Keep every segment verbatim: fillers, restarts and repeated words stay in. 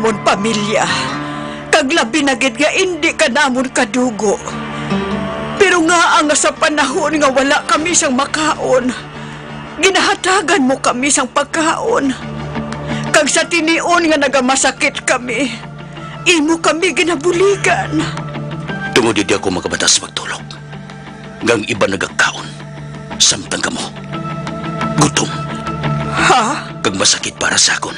amon pamilya, kag labi na gid nga indi ka namon kadugo. Pero ngaa nga sa panahon nga wala kami sang makaon, ginahatagan mo kami sang pagkaon, kag sa tinion nga nagamasakit kami, imo kami ginabuligan. Tungod hindi ako makabatas magtulog, nga ang iban nagakaon, samtang kamo gutom. Ha? Kag masakit para sa akon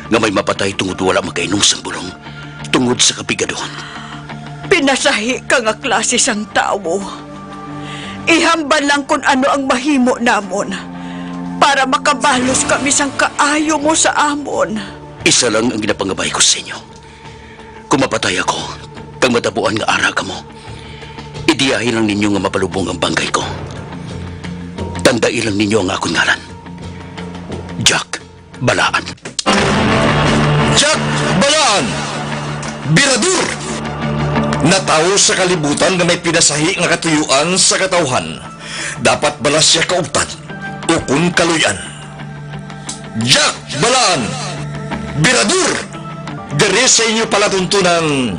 nga may mapatay tungod wala makainom sang bulong tungod sa kapigaduhon. Pinasahi ka nga klase sang tawo. Ihambal lang kon ano ang mahimo namon para makabalos kami sang kaayo mo sa amon. Isa lang ang ginapangabay ko sa inyo. Kung mapatay ako, kag matabuan nga ara kamo, idiyahi lang ninyo nga mapalubong ang bangkay ko. Tandai lang ninyo ang akon ngalan, Jack Balaan. Jack Balaan, birador! Natawo sa kalibutan nga may pinasahi nga katuyuan sa katawhan. Dapat bala sia kauptan ukon kaluy-an. Jack Balaan, birador, diri sa inyo palatuntunan,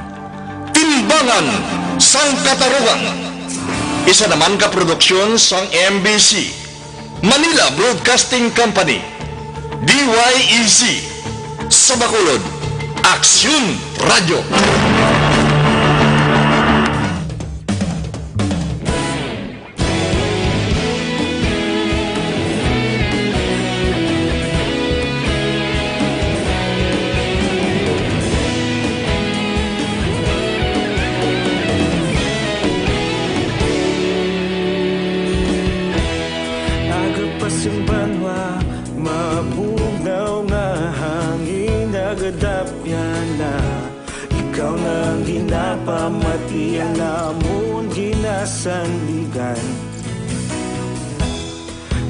Timbangan sang Katarungan. Isa naman ka produksyon sang M B C, Manila Broadcasting Company, D Y E C, sa Bacolod, Aksyon Radio. Aga pa sing banwa, mabugnaw nga hangin nagadapyan na. Ikaw na ang ginapamati, ang amon ginasandigan.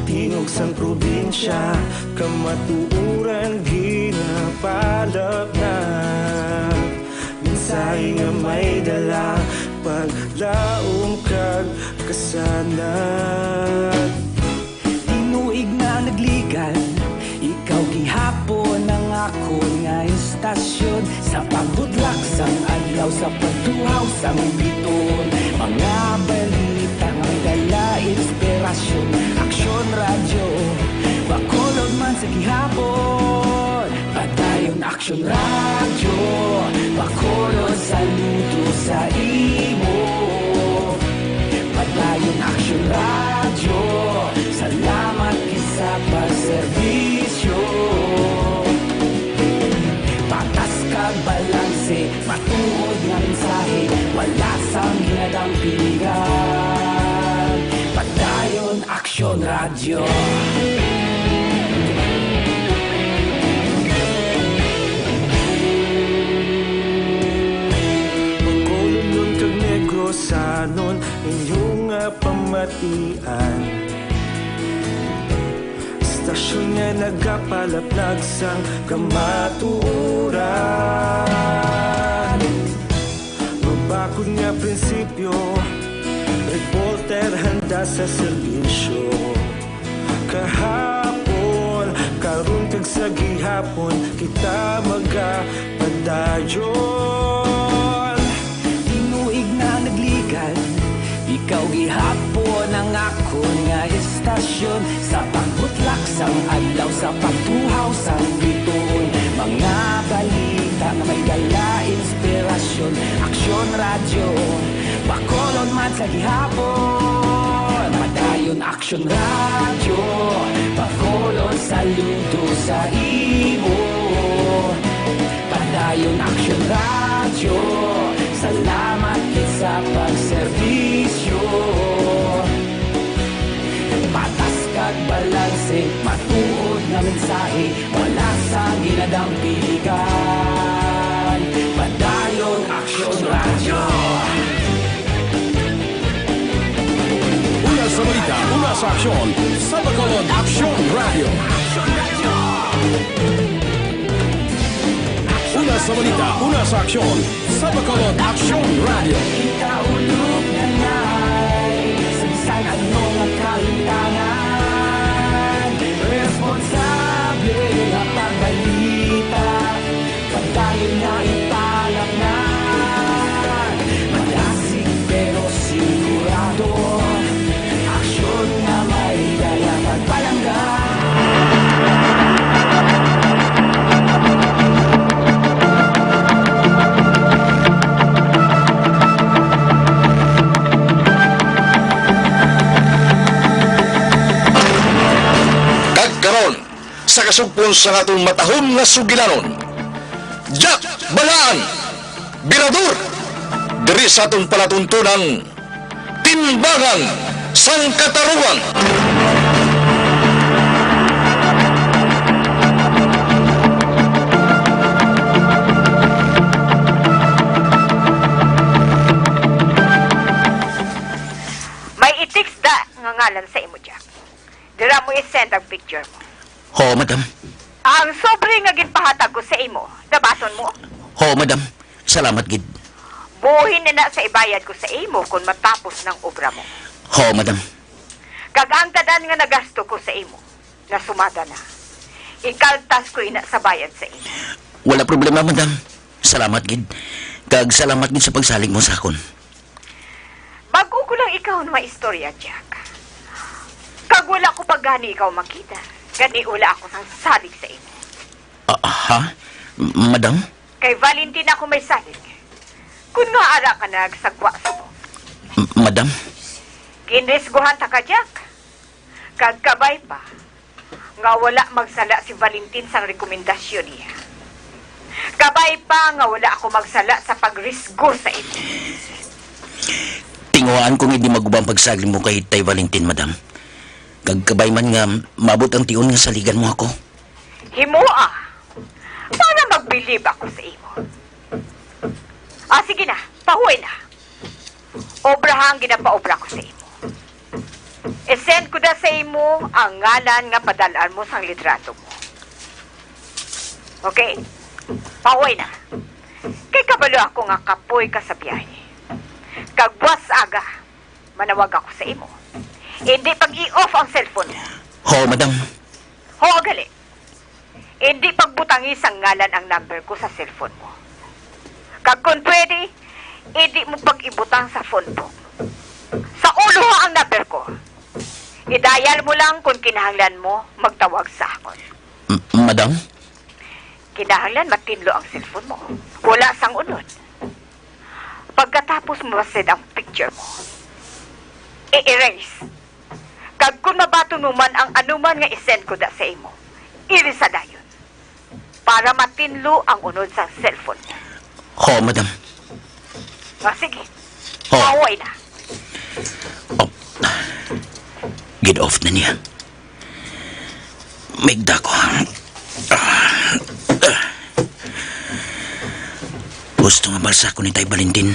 Tingog sang probinsya, kamatuoran ginapalapnag. Mensahe nga may dala, paglaom kag kasanag. Tinuig na nagligan, ikaw gihapon ang akon nga istasyon. Sa pagbutlak sang adlaw, sa pagtuhaw sang bituon, mga balita nga may dala inspirasyon. Aksyon Radyo, Bacolod man sa gihapon. Padayon Aksyon Radyo, Bacolod, saludo sa imo. Padayon Aksyon Radyo, salamat gid sa pagserbisyo. Patas kag balanse, matuod nga mensahe, wala sang ginadampingan. Padayon Aksyon Radyo. Bacolodnon kag Negrosanon, inyo nga pamatian. Istasyon nga nagapalaplag sang kamatuoran. Mabakod nga prinsipyo, reporter handa sa serbisyo. Kahapon, karon, kag sa gihapon, kita magapadayon. Tinuig na nagligan, ikaw gihapon ang akon nga istasyon. Sa pagbutlak sang adlaw, sa pagtuhaw sang bituon, mga balita nga may dala inspirasyon. Aksyon Radyo, Bacolod man sa gihapon. Padayon Aksyon Radyo, Bacolod, saludo sa imo. Padayon Aksyon Radyo, salamat gid sa pagserbisyo. Patas kag balanse, matuod nga mensahe, wala sang ginadampingan. Padayon Aksyon Radyo. Una sa balita, una sa aksyon, sa Bacolod Aksyon Radyo. Una sa balita, una sa aksyon, sa Bacolod Aksyon Radyo. Ikaulog na ngay sa bisan ano nga kalimtangan. Responsable nga pagbalita. Padayon sa kasugpon sang aton matahom nga sugilanon, Jack Balaan, Birador, diri sa aton palatuntunang Timbangan sang Katarungan. May i-text da nga ngalan sa imo, Jack. Dira mo i-send ang picture mo. Ho, madam. Ang sobre nga ginpahatag ko sa imo, nabaton mo? Ho, madam. Salamat gid. Buhin na na sa ibayad ko sa imo kon matapos nang obra mo. Ho, madam. Kag ang tanan nga nagasto ko sa imo, nasumada na. Ikaltas ko ina sa bayad sa imo. Wala problema, madam. Salamat gid. Kag salamat gid sa pagsalig mo sa akon. Bag-o ko lang ikaw nga maistorya, Jack. Kag wala ko pa gani ikaw makita. Gani wala ako sang salig sa imo. Ah, ha? M-, madam? Kay Valentin ako may salig. Kun nga ara ka nagsagwa subong. M-, madam? Ginrisguhan ta ka, Jack. Kag kabay pa nga wala magsala si Valentin sang rekomendasyon niya. Kabay pa nga wala ako magsala sa pagrisgo sa imo. Tinguhaan ko nga hindi maguba ang pagsalig mo kay Tay Valentin, madam. Kag kabay man nga maabot ang tion nga saligan mo ako. Himoa, para magbilib ako sa imo. Ah, sige na, pahuway na. Obraha ang ginapaobra ko sa imo. I-send ko na sa imo ang ngalan nga padal-an mo sang litrato mo. Okay? Pahuway na. Kay kabalo ako nga kapoy ka sa biyahe. Kag buas aga, manawag ako sa imo. Hindi pag i-off ang cellphone mo. Ho, madam. Ho, gali. Hindi pagbutangi sang ngalan ang number ko sa cellphone mo. Kag kon pwede, hindi mo pag-ibutang sa phone book. Sa ulo ha ang number ko. I-dial mo lang kon kinahanglan mo magtawag sa akon. M-, madam? Kinahanglan matinlo ang cellphone mo. Wala sang unod. Pagkatapos mo ma-send ang picture mo, i-erase. Kag kon mabaton mo man ang anuman nga i-send ko da sa imo, irisa dayon para matinlo ang unod sang cellphone mo. Ho, madam. Ah, sige. Ho. Pahuway na. Oh. Gid-off na niya. Maigda ko. Gusto nga balsa ko ni Tay Valentin.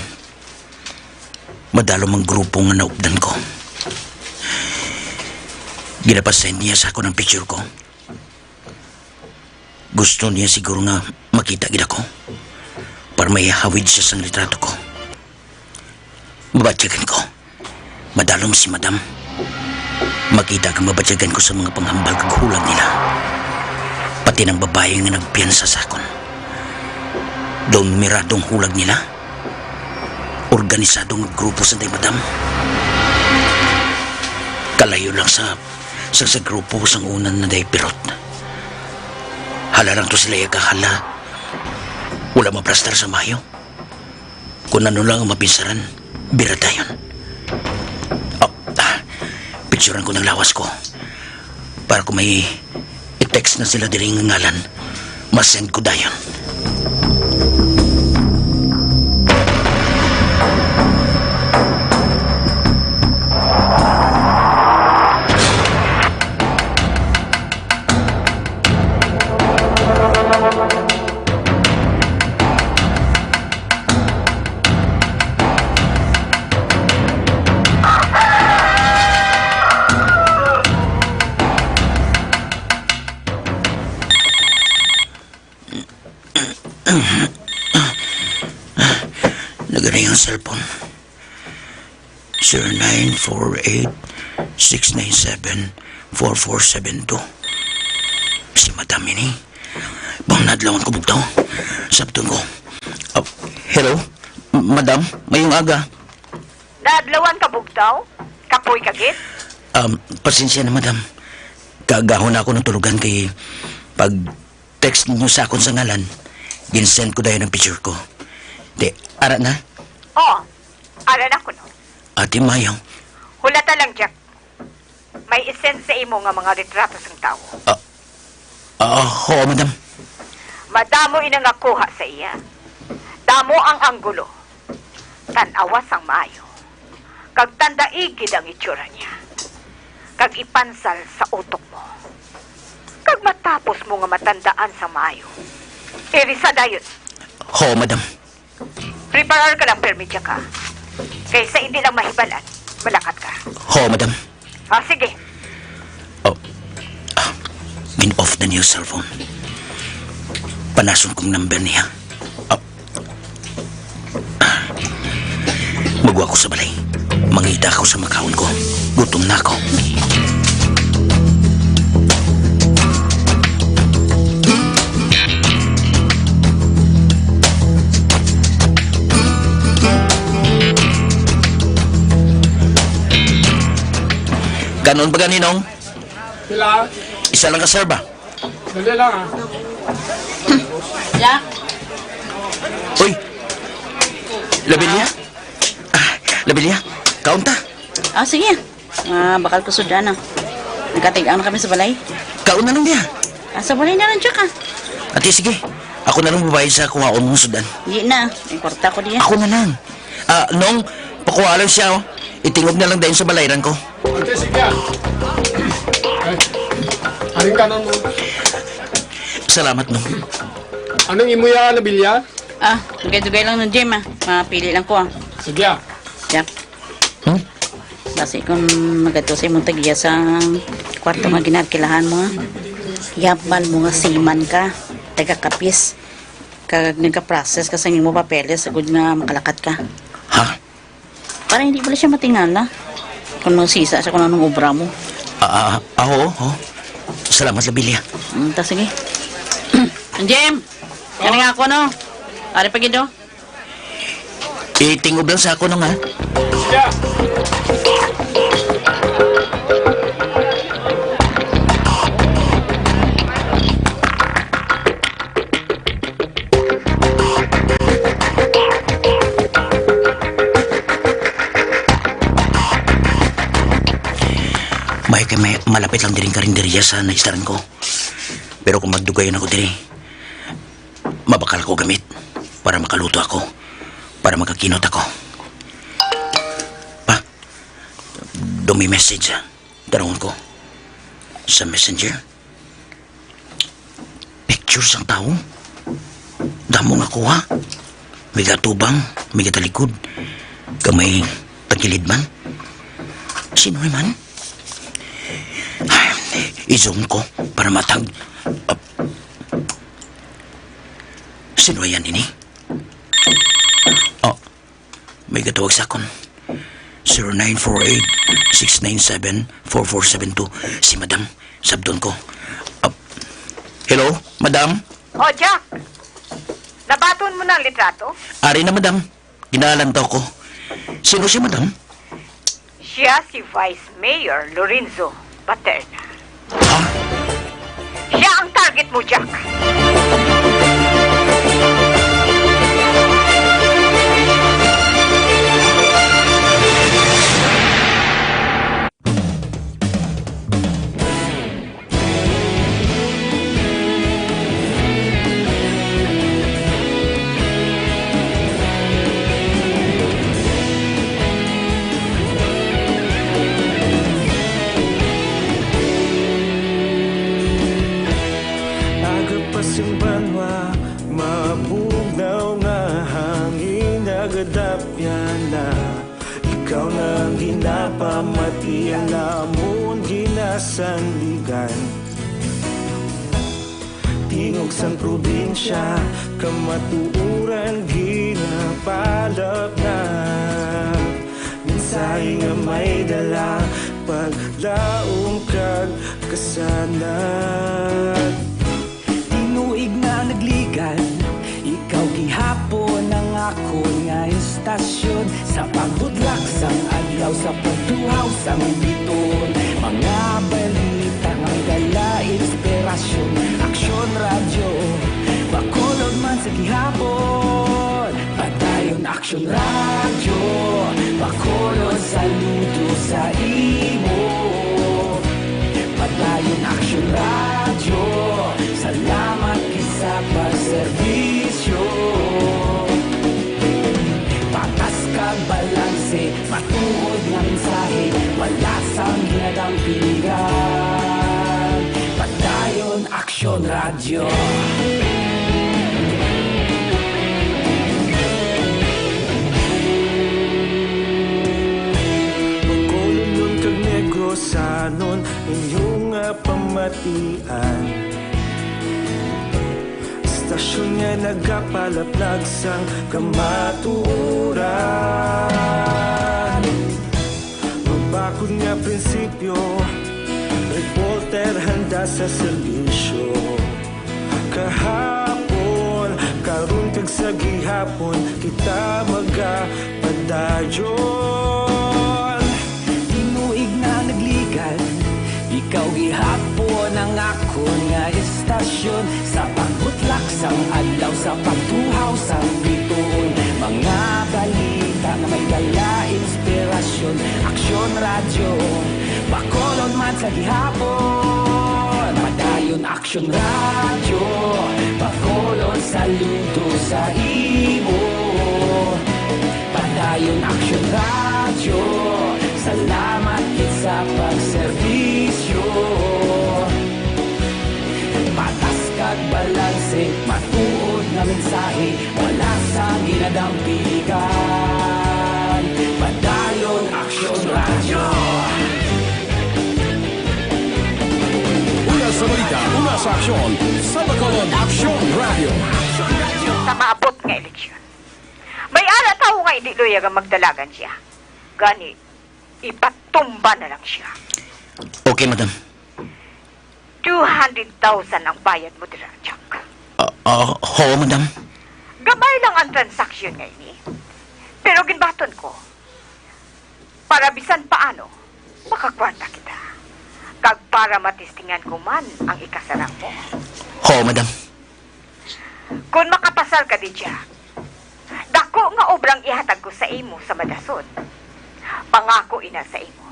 Madalom ang grupo nga naupdan ko. Ginapasend niya sa akon ang picture ko. Gusto niya siguro nga makita gid ako para may hawid siya sang litrato ko. Mabatyagan ko. Madalom si Madam. Makita kag mabatyagan ko sa mga panghambal kag hulag nila. Pati nang babayi nga nagpiyansa sa akon. Daw numerado ang hulag nila. Organisado nga grupo sa day, Madam. Kalayo lang sa, sa, sa grupo sang una na day pirot. Hala lang to sila iya kahala. Wala maprastar sa mayo. Kung ano lang ang mapinsaran, bira dayon. Ah, ah, picturean ko ng lawas ko. Para kung may i-text na sila diri nga ngalan, ma-send ko dayon. Nagari ang cellphone. Zero nine four eight, six nine seven, four four seven two. Si Madam ini. Bang naadlawan ko bugtaw? Sabton ko. Ah, hello? M-, Madam, mayong aga. Naadlawan ka bugtaw? Kapoy ka gid? Um, pasensya na, Madam. Kaagahon na ako natulugan kay pag-text ninyo sa akon sa ngalan, ginsend ko dayon ang picture ko. Di, ara na? Oo. Ara na kuno. Ate Mayong. Hulata lang, Jack. May isend sa imo nga mga retrato sang tawo. Ah, Oo, madam. Madamo ina nga kuha sa iya. Damo ang anggulo. Tan-awa sang maayo, kag tandai gid ang itsura niya, kag ipansal sa utok mo. Kag matapos mo nga matandaan sang maayo, irisa dayon. Ho, madam. Preparar ka lang, permi, Jack, ha? Kay sa hindi lang mahibalan, malakat ka. Ho, madam. Ah, sige. Oh. Ah, gin-off na niya yung cellphone. Panason kong number niya. Ah. Magwa ko sa balay. Mangita ako sa makaon ko. Gutom na ako. Ganon ba ganinong? Pila? Isa lang ka serve, ah. Dali lang, ah. Jack? Uy! Labilia? Ah, Labilia, kaon ta. Ah, sige. Ah, bakal ko sudan, ah. Nagkatigang na kami sa balay. Kaon na lang diya. Ah, sa balay na lang, Jack, ah. Ate, sige. Ako na lang babayad sa kuhaon mong sudan. Di na. May kwarta ko diya. Ako na lang. Ah, Nong, pakuha lang siya, oh. Itingob na lang dayon sa balayran ko. Ate, sige, ah. Ay, aring kanon mo. Salamat, Nong. Anong imo ya, Labilia? Ah, dugay-dugay lang ng gym, ah. Mapili lang ko, ah. Sige, ah. Yap. Hmm? Basi kung nagato sa imong tagiya sa kwarto nga ginarkilahan mo, ah. Yabal mo nga seaman ka, taga-kapis. Kag nagka-process ka sa imo papeles, agud nga makalakat ka. Ha? Para hindi pala siya matingala kung masisa siya kung anong obra mo. Ah, ah, ah, oo, oo. Salamat, Labilia. Mm, ta, sige. Jim! Kani nga ako, no? Ari pa gid, oh. Itingob lang sa ako, no, nga. May kay may malapit lang diring karinderya sa naistaran ko. Pero kung magdugayon ako diri, mabakal ko gamit para makaluto ako, para makakinot ako. Pa, do may message, ah. Tarangon ko. Sa messenger. Picture sang tawo. Damo nga kuha. May gatubang, may gatalikod. Kag may tagilid man. Sino man? Ay, i-zoom ko para matag. Ah, sino yan ini? Oh, may gatawag sa akon. Zero nine four eight, six nine seven, four four seven two. Si Madam, sabton ko. Ah, hello, Madam? Oh, Jack. Nabaton mo na ang litrato? Ari na, Madam. Ginalantaw ko. Sino si Madam? Siya si Vice Mayor Lorenzo Paterna. Ha? Siya ang target mo, Jack. Aga pa sing banwa, mabugnaw nga hangin, nagadapyan na. Ikaw na ang ginapamati, ang amon ginasandigan. Tingog sang probinsya, kamatuoran ginapalapnap. Mensahe nga may dala, paglaom kag kasanag. Tinuig na nagligan, ikaw gihapon ang akon nga istasyon. Sa pagbudlak sang adlaw, sa pagtuhaw sang biton, mga balita nga dala inspirasyon. Aksyon Radyo, Bacolod man sa gihapon. Padayon Aksyon Radyo, Bacolod, saludo sa imo. Padayon Aksyon Radyo, salamat. Pilihan, Padayon Aksyon Radyo. Bacolodnon kag Negrosanon, inyo nga pamatian. Estasyon nga nagapalaplag sang kamatuoran. Mabakod nga prinsipyo, reporter handa sa serbisyo. Kahapon, karon kag sa gihapon, kita magapadayon. Tinuig na nagligad, ikaw gihapon ang akon nga estasyon. Sa pagbutlak sang adlaw, sa pagtuhaw sang bituon, mga balita nga may dala inspirasyon. Aksyon Radyo, Bacolod man sa gihapon. Padayon Aksyon Radyo, Bacolod, saludo sa imo. Padayon Aksyon Radyo, salamat gid sa pagserbisyo. Patas kag balanse, matuod nga mensahe, wala sa ginadampigan. Padayon Aksyon Radyo. Una sa balita, una sa aksyon, sa Bacolod Aksyon Radyo. Sa maabot nga eleksyon, may ara tawo nga indi luyag ang magdalagan siya. Gani, ipatumba na lang siya. Okay, madam. Two hundred thousand ang bayad mo dira, Jack. Ah, ah, ho, madam. Gamay lang ang transaksyon nga ini. Pero ginbaton ko, para bisan paano, makakwarta kita. Kag para matistingan ko man ang ikasarang mo. Ho, madam. Kon makapasar ka di, Jack, dako nga obrang ihatag ko sa imo sa madason. Pangako ina sa imo.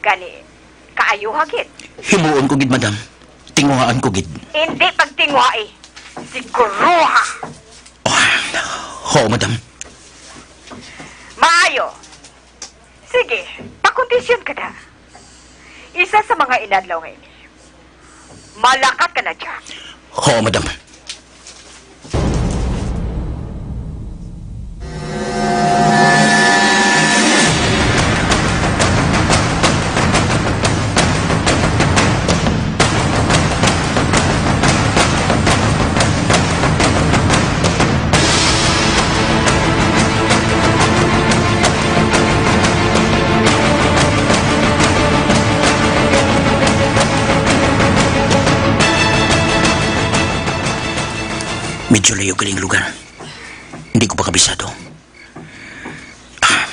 Gani, kaayuha gid. Himuon ko gid, madam. Tinguhaan ko gid. Indi pagtinguhai. Siguruha. Oh, ho, madam. Maayo. Sige, pakondisyon ka na. Isa sa mga inadlaw nga ini. Malakat ka na, Jack. Ho, madam. Medyo layo kining lugar. Hindi ko pa kabisado. Ah,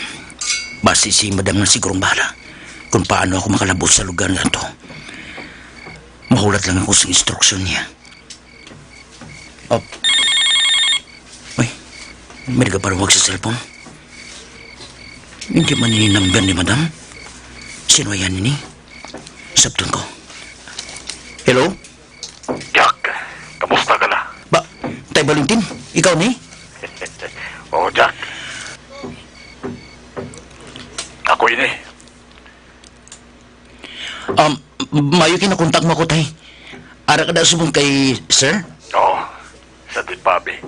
basi si madam na sigurong bahala kung paano ako makalabot sa lugar nga to. Mahulat lang ako sa instruksyon niya. Oh. Uy, may nagapanawag sa cellphone. Hindi man ini number ni madam. Sino yan ini? Sabton ko. Hello? Jack, kamusta ka na? Ba, Tay Valentin, ikaw ni? Oo, Jack. Ako ini. Um, mayo kinakontak mo ako, Tay. Ara ka na subong kay Sir? Oo, sa din, Bobby.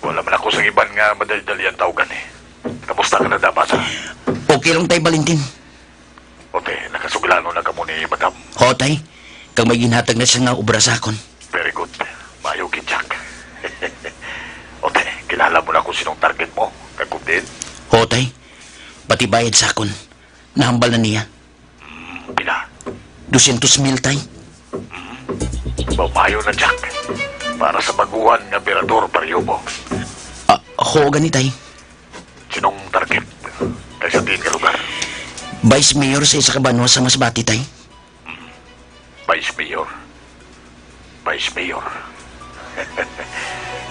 Wala man ako sa iban nga madali-dali ang tawgan eh. Kamusta ka na, Dabasa? Okay lang, Tay Valentin. O, Tay, nakasuglanon na kamo ni Madam? Ho, Tay. Kag may ginhatag na siya nga obra sa akon. Very good. Maayo gid, Jack. O, Tay, kilala mo na kung sinong target mo. Kag kung diin? Ho, Tay. Pati bayad sa akon. Nahambal na niya. Hmm, pila? Dosyentos mil, Tay. Hmm. Ba, maayo na, Jack. Para sa baguhan nga berador, pareho mo. Ah, ho, gani, Tay. Sinong target? Kay sa diin nga lugar? Vice Mayor sa isa ka banwa sa Masbate, Tay. Hmm. Vice Mayor. Vice Mayor.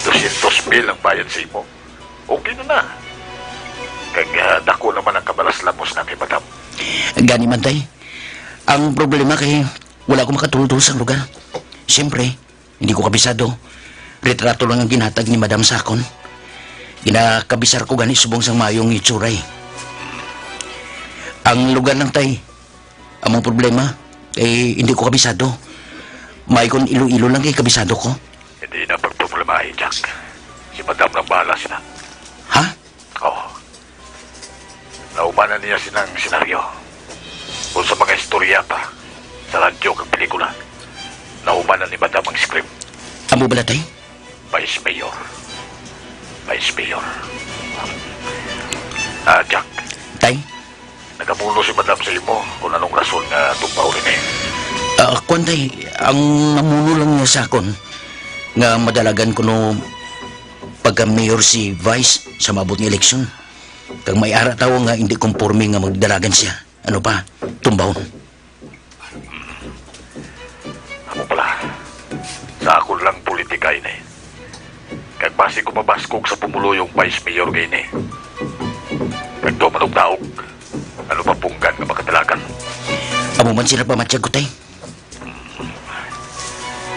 Dosyentos mil ang bayad sa imo. Okay na na. Kag, ah, dako naman ang kabalaslamos na kay Madam. Gani man, Tay. Ang problema kay wala ko makatultol sa lugar. Siyempre, hindi ko kabisado. Retrato lang ang ginhatag ni Madam sa akon. Ginakabisar ko gani subong sang maayong itsuray. Ang lugar lang, Tay, Among problema, eh, hindi ko kabisado. May kon Iloilo lang kay kabisado ko. Hindi na pagproblemahi, Jack. Si Madam nang bahala sila. Ha? Oo. Nahuman na niya sinang senaryo. Kung sa mga istorya pa, sa radyo kag pelikula, nahuman na ni Madam ang script. Amo bala, Tay? Vice Mayor. Vice Mayor. Ah, Jack. Tay? Nagamuno si Madam sa imo kung anong rason nga tumbahon ini. Ah, kwan, Tay, ang namuno lang niya sa akon nga madalagan kuno pagka-mayor si Vice sa maabot nga eleksyon. Kag may ara tawo nga hindi komporme nga magdalagan siya. Ano pa? Tumbahon. Amo pala, sa akon lang politika ini. Kag basi ko mabaskog sa pumuluyong vice mayor nga ini. Kag tuman og daog, ano pa punggan nga makadalagan? Amo man sila pamatyag ko, Tay.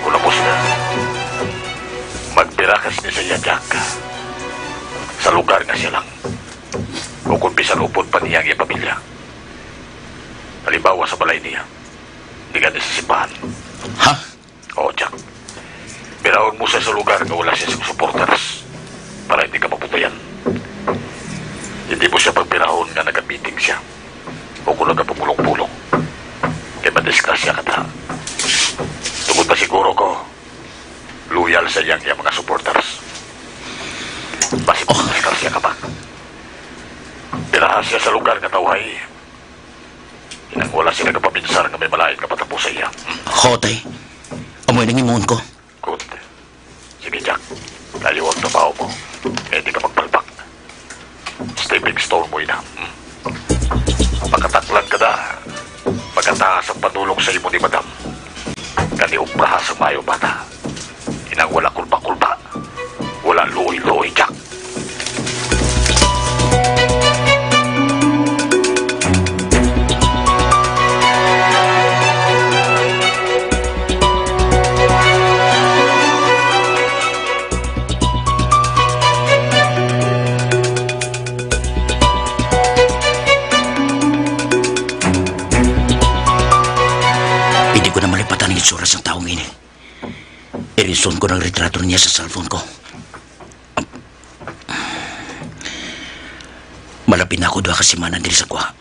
Kung lapos na, magpirakas ni sa iya, Jack. Sa lugar nga siya lang. O kung bisan upod pa niya ang iya pamilya. Halimbawa sa balay niya. Di gani sa simbahan. Ha? Oo, Jack. Pirahon mo siya sa lugar nga wala siya sing supporters para hindi ka mabutayan. Hindi mo siya pagpirahon nga nagamiting siya o kung nagapumulong-pulong. Kay madisgrasya ka ta. Tungod pa siguro ko, loyal sa iyang, iyang mga supporters. Basi Oh. madisgrasya ka pa. Piraha siya sa lugar nga tawhay. Kinang wala sila kapabinsar nga may malain nga patabo sa iya. Ho, Tay. Amoy nang himuon ko. Good. Sige, Jack. Layo ang trabaho mo. Kaya di ka magpalpak. Stepping stone mo ina. Hmm? Pagkataklan ka na. Pagkataas ang panulong sa imo ni Madam. Kani obraha sa mayo, bata. Inang wala kulba-kulba. Wala luoy-luoy, Jack. Hindi ko na malipatan ang itsura sang taong ini. Erison ko ng retrato niya sa cellphone ko. Malapit na ako duha ka semana diri sa kuha.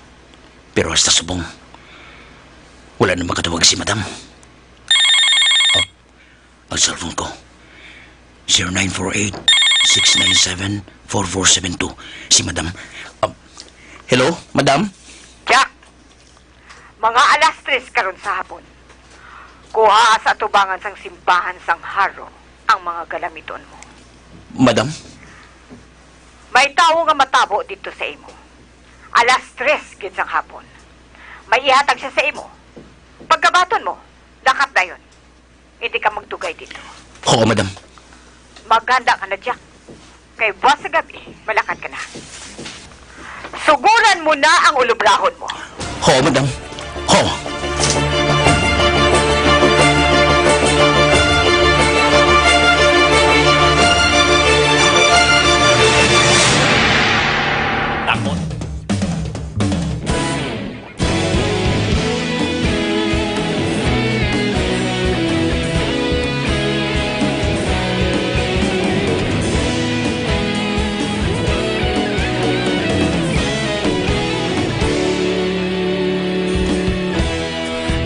Pero hasta subong, wala na makatawag si Madam. Oh, ang cellphone ko. Zero nine four eight, six nine seven, four four seven two. Si Madam. Ah, hello, Madam? Jack! Mga alas tres karon sa hapon, kuhaa sa atubangan sang simbahan sang Haro ang mga galamiton mo. Madam? May tawo nga matabo didto sa imo. Alas tres gid sang hapon. May ihatag siya sa imo. Pagkabaton mo, lakat dayon. Hindi ka magdugay dito. Ho, madam. Maghanda ka na, Jack. Kay buwas sa gabi, malakat ka na. Suguran mo na ang ulobrahon mo. Ho, madam. Ho. Takot.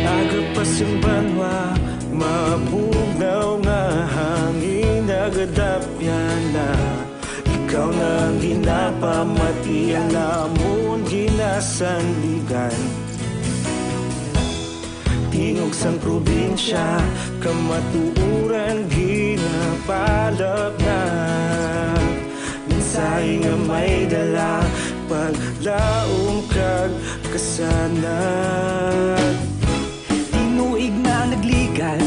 Agapas ang banwa, mabugnaw nga hangin, nagadapyan na. Ikaw na ang ginapamati, ang amon ginasandigan. Tingog sang probinsya, kamatuoran ginapalapnag. Mensahe nga may dala, paglaom kag kasanag. Tinuig na nagligad,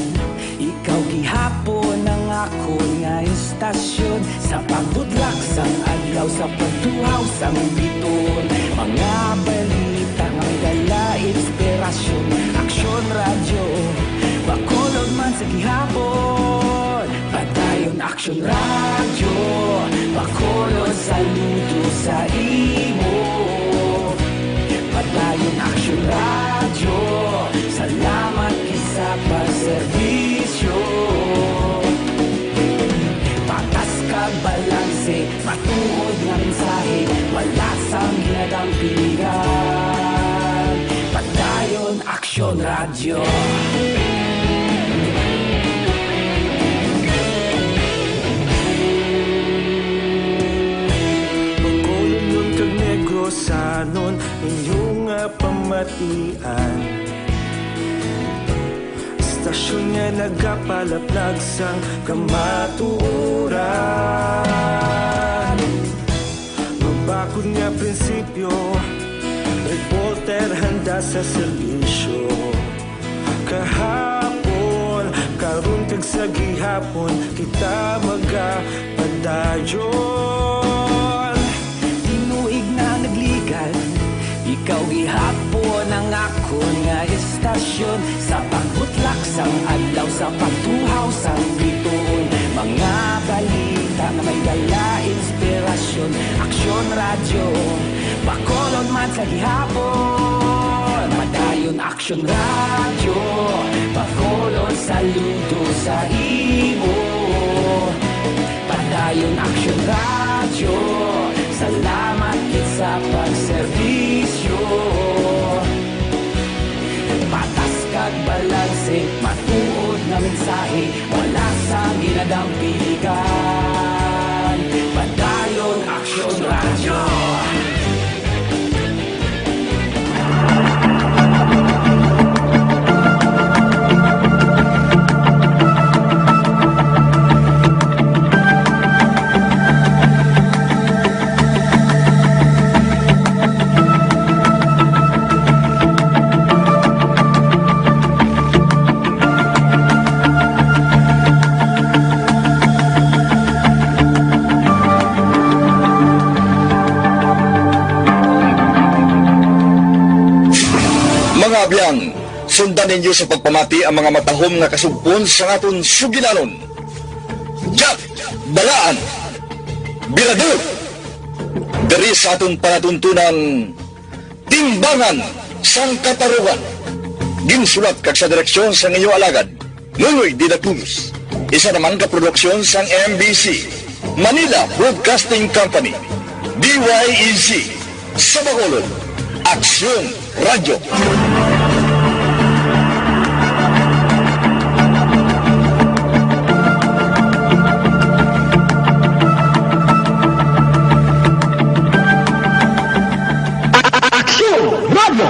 ikaw gihapon ang akon nga istasyon. Sa pagbutlak sang adlaw, sa pagtuhaw sang biton, mga balita nga may dala inspirasyon. Aksyon Radyo, Bacolod man sa gihapon. Padayon Aksyon Radyo, Bacolod, saludo sa imo. Padayon Aksyon Radyo, Bisyo. Patas kag balanse, matuod nga mensahe, wala sang ginadang piligan. Padayon Aksyon Radyo. Bacolodnon kag Negrosanon, inyo nga pamatian. Istasyon nga nagapalaplag sang kamatuoran. Mabakod nga prinsipyo, reporter handa sa serbisyo. Kahapon, karon kag sa gihapon, kita magapadayon. Tinuig na nagligan, ikaw gihapon ang akon nga istasyon. Sa pagbutlak sang adlaw, sa pagtuhaw sang bituon, mga balita nga may dala inspirasyon. Aksyon Radyo, Bacolod man sa gihapon. Padayon Aksyon Radyo, Bacolod, saludo sa imo. Padayon Aksyon Radyo, salamat gid sa pagserbisyo. Patas kag balanse, matuod nga mensahe, wala sang ginadang piligan. Padayon Aksyon Radyo. Mga abyan, sundan ninyo sa pagpamati ang mga matahom nga kasugpon sa aton sugilanon. Jack Balaan, Birador, diri sa aton palatuntunan, Timbangan sang Katarungan. Ginsulat kag sa direksyon sang inyo alagad, Nonoy de la Cruz. Isa naman ka produksyon sang M B C, Manila Broadcasting Company, D Y E C, sa Bacolod, Aksyon Radyo. Aksyon Radyo.